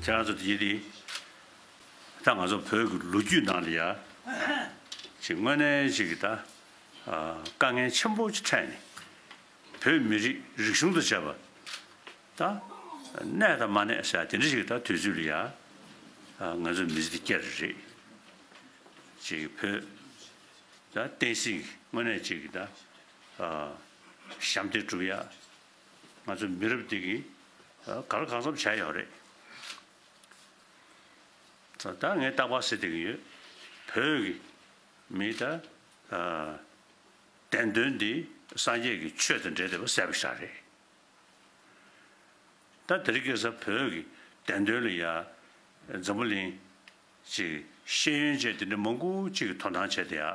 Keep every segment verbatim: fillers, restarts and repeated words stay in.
ཁྱེད་རང་ཚོ་དེ་དེ་ད་ང་ཚོ་བོད་ཀྱི་ལོ་རྒྱུས་ནང་ལ་ཡ་ཅིག་དངོས་གནས་ཅིག་གི་ད་དཀའ་ངལ་ཆེན་པོ་ཅིག་འཕྲད་ནས་བོད་མི་རིགས་རིག་གཞུང་དང་བཅས་པ་ད་གནས་དང་མ་གནས་ཟེར་དེ་འདྲ་ཞིག་ད་དུས་ཚོད་ལ་ཡ་ང་ཚོ་མི་ཚེ་འདི་བསྐྱལ་རེད། ཅིག་བོད་ད་བསྟན་སྲིད་དངོས་གནས་ཅིག་གི་ད་ཞབས་འདེགས་སྒྲུབ་ཡ་ང་ཚོ་མི་རབས་འདི་གིས་ག་ལ་གང་འཚམ་བྱས་ཡོད་རེད། ད་ངས་རྟག་པར་ཟེར་བསྡད་ཀྱི་ཡོད། བོད་ཀྱི་མི་ད་བདེན་དོན་འདི་སངས་རྒྱས་ཀྱི་ཆོས་དང་འབྲེལ་བསྡད་པ་གསལ་པོ་ཞིག་རེད། ད་དེ་རིང་ཁ་སང་བོད་ཀྱི་བདེན་དོན་ལ་ཡ་འཛམ་བུ་གླིང་ཅིག་ཤེས་ཡོན་ཅན་དེ་འདྲ་མང་པོ་ཅིག་གིས་དོ་སྣང་བྱས་བསྡད་ཡ།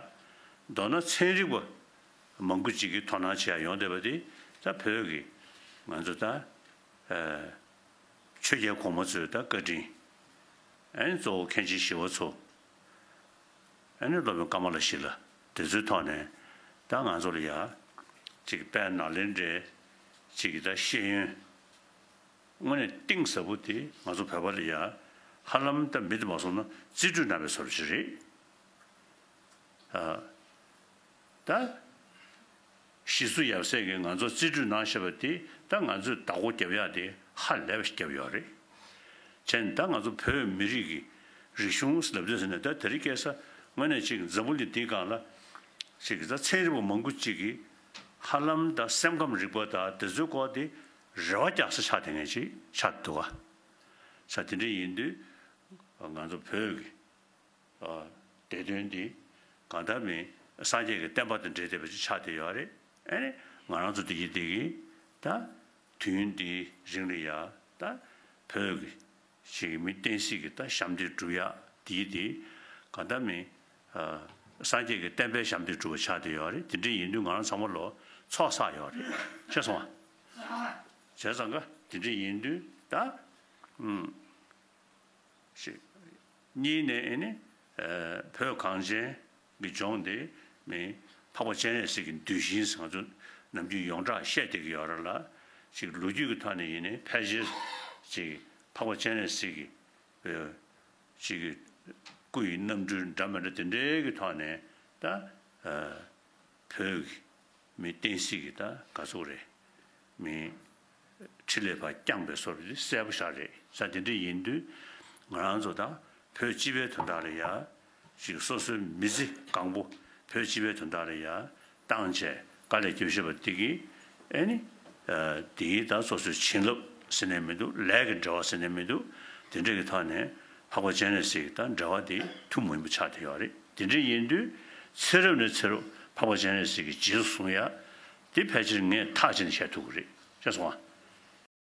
མདོར་ན་ཚན་རིག་པ་མང་པོ་ཅིག་གིས་དོ་སྣང་བྱེད་ཡ་ཡོང་བསྡད་པ་དེ་ད་བོད་ཀྱི་ང་ཚོ་ད་ཆོས་རྒྱལ་གོང་མ་ཚོའི་ད་བཀའ་དྲིན། ཨ་ནི་གཙོ་བོ་མཁན་ཆེན་ཞི་བ་འཚོ། ཨ་ནི་སློབ་དཔོན་ཀ་མ་ལ་ཤཱི་ལ་དེ་ཚོའི་ཐོག་ནས་ད་ང་ཚོ་ལ་ཡ་ཅིག་དཔལ་ནཱ་ལེནྡྲའི་ཅིག་ད་ཤེས་ཡོན་དངོས་གནས་གཏིང་ཟབ་པོ་དེ་ང་ཚོ་བོད་པ་ལ་ཡ་ཧ་ལམ་ད་མི་དེ་མ་སོང་ན་རྩིས་སྤྲོད་གནང་བའི་བཟོ་འདྲ་ཅིག་རེད། ཨ། ད། ཞི་སུ་ཡབ་སྲས་ཀྱིས་ང་ཚོར་རྩིས་སྤྲོད་གནང་བཞག་པ་དེ་ད་ང་ཚོས་བདག་པོ་རྒྱབ་ཡག་དེ་ཧ་ལས་པ་ཞིག་བརྒྱབ་ཡོད་རེད། བྱས་ནས་ད་ང་ཚོ་བོད་མི་རིགས་ཀྱི་རིག་གཞུང་ལབ་དུས་ཟེར་ནས་ད་དེ་རིང་ཁ་སང་དངོས་གནས་ཅིག་འཛམ་བུ་གླིང་འདིའི་སྒང་ལ་ཅིག་ད་ཚན་རིག་པ་མང་པོ་ཅིག་གིས་ཧ་ལམ་ད་སེམས་ཁམས་རིག་པ་དང་དེ་ཚོའི་སྐོར་དེ་རེ་བ་རྒྱག་ས་ཆགས་བསྡད་མཁན་ཅིག་ཆགས་འདུག་ག་ས་དེ་འདྲ་ཡིན་དུས་ང་ཚོ་བོད་ཀྱི་བདེ་དོན་འདི་གང་ལྟར་མིན་སངས་རྒྱས་ཀྱི་བསྟན་པ་དང་འབྲེལ་བསྡད་པ་ཅིག་ཆགས་བསྡད་ཡོད་རེད། ཨ་ནི་ང་རང་ཚོ་འདི་གི་འདི་གི་ད་དུས་ཡུན་འདིའི་རིང་ལ་ཡ་ད་བོད་ཀྱི་ཞིག་གི་མི་བསྟན་སྲིད་ཀྱི་ད་ཞབས་འདེགས་སྒྲུབ་ཡ་འདི་གི་འདི་གང་ལྟར་མིན་སངས་རྒྱས་ཀྱི་བསྟན་པའི་ཞབས་འདེགས་སྒྲུབ་པ་ཆགས་བསྡད་ཡོད་རེད། དེ་འདྲ་ཡིན་དུས་ང་རང་ཚང་མ་ལོ་ཚོགས་བསགས་ཡོད་རེད། ཤེས་སོང་ཨ། བྱས་ཙང་ཀ་དེ་འདྲ་ཡིན་དུས་ད་ཨུམ། ཞེས། གཉིས་ནས་ཨེ་ནི། བོད་གངས་ཅན་གྱི་ལྗོངས་འདི་མི་འཕགས་པ་སྤྱན་རས་གཟིགས་ཀྱི་གདུལ་ཞིང་ཟེར་ང་ཚོ་ནམ་རྒྱུན་ཡོངས་གྲགས་བཤད་བསྡད་ཀྱི་ཡོད་རེད་ལ། ཅིག་ལོ་རྒྱུས་ཀྱི་ཐོག་ནས་ཡིན་ནའི་ཕལ་ཆེར་ཅིག་འཕགས་པ་སྤྱན་རས་གཟིགས་ཀྱི་ཅིག་སྐུ་ཡི་རྣམ་འཕྲུལ་འདྲ་མི་འདྲ་དེ་འདྲའི་གི་ཐོག་ནས་ད་བོད་ཀྱི་མི་བསྟན་སྲིད་ཀྱི་ད་ག་ཚོད་རེད། མི་འཕྲིན་ལས་པ་བསྐྱངས་པའི་བཟོ་འདྲ་དེ་གསལ་པོ་ཞིག་རེད། ས་དེ་འདྲ་ཡིན་དུས་ང་རང་ཚོ་ད་བོད་སྤྱི་པའི་དོན་དག་ལ་ཡ་ཅིག་སོ་སོའི་མི་ཚེ་གང་པོ་བོད་སྤྱི་པའི་དོན་དག་ལ་ཡ་བཏང་བྱས་དཀའ་ལས་བརྒྱབ་བཞག་པ་དེ་གིས་ཨེ་ནི་དེའི་ད་སོ་སོའི་བྱིན་རླབས་ཟེར་ནས་མི་འདུག་ལས་ཀྱི་འབྲེལ་བ་ཟེར་ནས་མི་འདུག་དེ་འདྲ་གི་ཐོག་ནས་འཕགས་པ་སྤྱན་རས་གཟིགས་དང་འབྲེལ་བ་དེ་ཐུན་མོང་མ་ཡིན་པ་ཆགས་བསྡད་ཡོད་རེད། དེ་འདྲ་ཡིན་དུས་ཚེ་རབས་ནས་ཚེ་རབས་འཕགས་པ་སྤྱན་རས་གཟིགས་ཀྱི་རྗེས་སུ་བཟུང་ཡ། དེ་ཕལ་ཆེར་ངས་ཐག་བཅད་ནས་བཤད་ཐུབ་ཀྱི་རེད། ཤེས་སོང་ཨ།